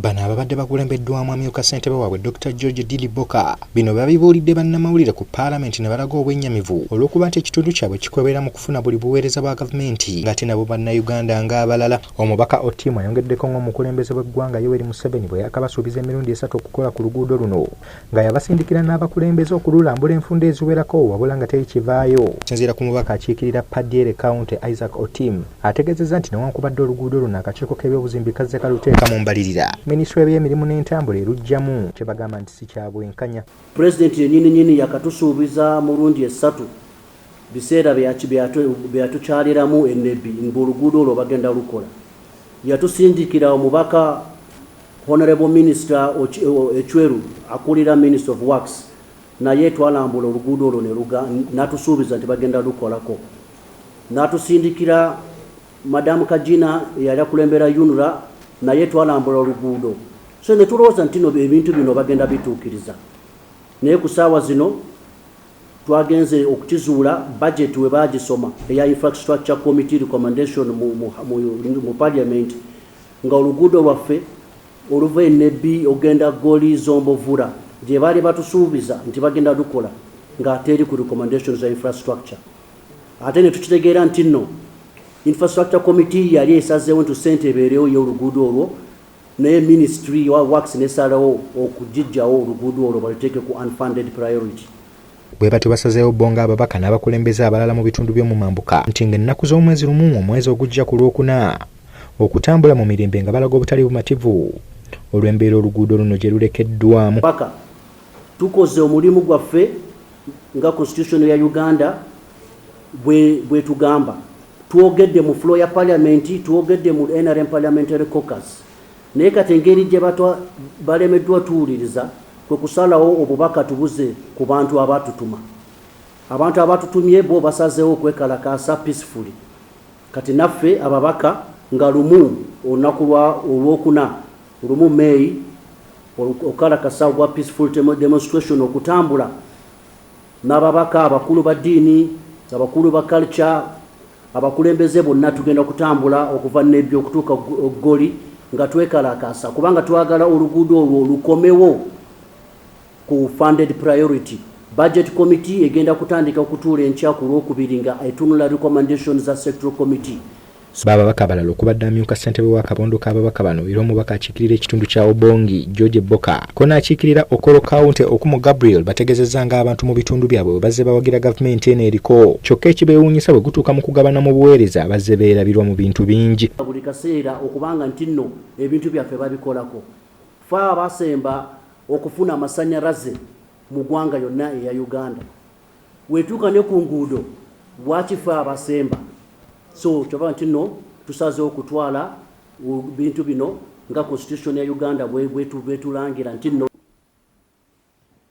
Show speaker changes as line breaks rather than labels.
Bano ababadde bakulembeddwamu amyuka ssentebe waabwe Dr George Dili Boka bino babibuulidde bannamawulire ku paalamenti ne balaga obwennyamivu olw'okuba nti ekitundu kyabwe kikwebera mu kufuna buli buweereza bwa gavumenti ng'ate nabo bannayuganda ng'abalala. Omubaka Otim ayongeddeko ng'omukulembeze w'eggwanga Yoweri Museveni bwe yakabasuubiza emirundi esatu okukola ku luguudo luno nga yabasindikira n'abakulembeze okululambula enfunda eziwerako wabula nga teri kivaayo. Okusinziira ku mubaka akiikirira Padyere County Isaac Otim ategeezezza nti newankubadde oluguudo luno akakiiko k'ebyobuzimbi kazze kaluteeka mu mbalirira, minisitule y'ebyemirimu n'entambula eruggyamu kye bagamba nti si kya bwenkanya.
Pulezidenti yennyini nnyini yakatusuubiza mulundi esatu biseera byeyatukyaliramu e Nebbi ng'oluguudo olwo bagenda lukola. Yatusindikira omubaka Honorable Minister Ecweru akulira Minister of Works naye twalambula oluguudo olwo n'atusuubiza nti bagenda lukolako. N'atusindikira Madam Kagina eyali akulembera UNRA naye twalambula oluguudo. So ne tulowooza nti no ebintu bino bagenda bituukiriza. Naye ku ssaawa zino twagenze okukizuula budget we baagisoma eya Infrastructure Committee recommendation mu parliament nga oluguudo lwaffe oluva e Nebbi ogenda Goli Zombo Vura gye baali batusuubiza nti bagenda lukola nga teri ku recommendations za infrastructure. Ate ne tukitegeera nti nno infrastructure committee yali esazeewo nti ssente ebeerewo y'oluguudo olwo, naye ministry wa works nesalawo okugiggyawo oluguudo olwo baluteeke ku unfunded priority.
Bwe batyo basazeewo bo ng'ababaka n'abakulembeze abalala mu bitundu by'omu mambuka nti ng'ennaku z'omwezi 1 omwezi ogujja ku Lwokuna okutambula mu mirembe nga balaga obutali bumativu olw'embeera oluguudo luno gye lulekeddwamu.
Paka tukoze omulimu gwaffe nga constitution ya Uganda bwetugamba. Twogedde mu floor ya parliament, twogedde mu NRM parliamentary caucus, naye kati engeri gye balemeddwa tuwuliriza kwe kusalawo obubaka tubuze ku bantu abatutuma. Abantu abatutumye bo basazeewo okwekalakaasa peacefully. Kati naffe ababaka nga 1 olunaku olwokuna 1 May okukalakasa ogwa peaceful demonstration okutambula n'ababaka abakulu ba ddiini, abakulu ba culture, abakulembeze bonna tugenda kutambula okuva Nebbi okutuuka Goli nga twekalakasa kubanga twagala oluguudo olwo lukomewo ku funded priority. Budget committee egenda kutandika okutuula enkya ku Lwokubiri nga etunula recommendations za sectoral committee.
Bababaka abalala okubadde amyuka ssentebe w'akabondo k'ababaka bano era omubaka akiikirira ekitundu kya Obongi George Boka ko n'akiikirira Okoro County Okumu Gabriel bategezezza ng'abantu mu bitundu byabwe bwe bazze bawagira gavumenti eno eriko kyokka ekibeewuunyisa bwe gutuuka mu kugabana mu buweereza bazze beerabirwa mu bintu bingi.
Buli kaseera okubanga nti nno ebintu byaffe babikolako. Ffe abasemba okufuna amasannyalaze mu ggwanga yonna eya Uganda. Wetuuka ne ku nguudo lwaki ffe abasemba? So kyova nti nno tusazeewo okutwala bintu bino nga constitution ya Uganda bwetulangira nti nno.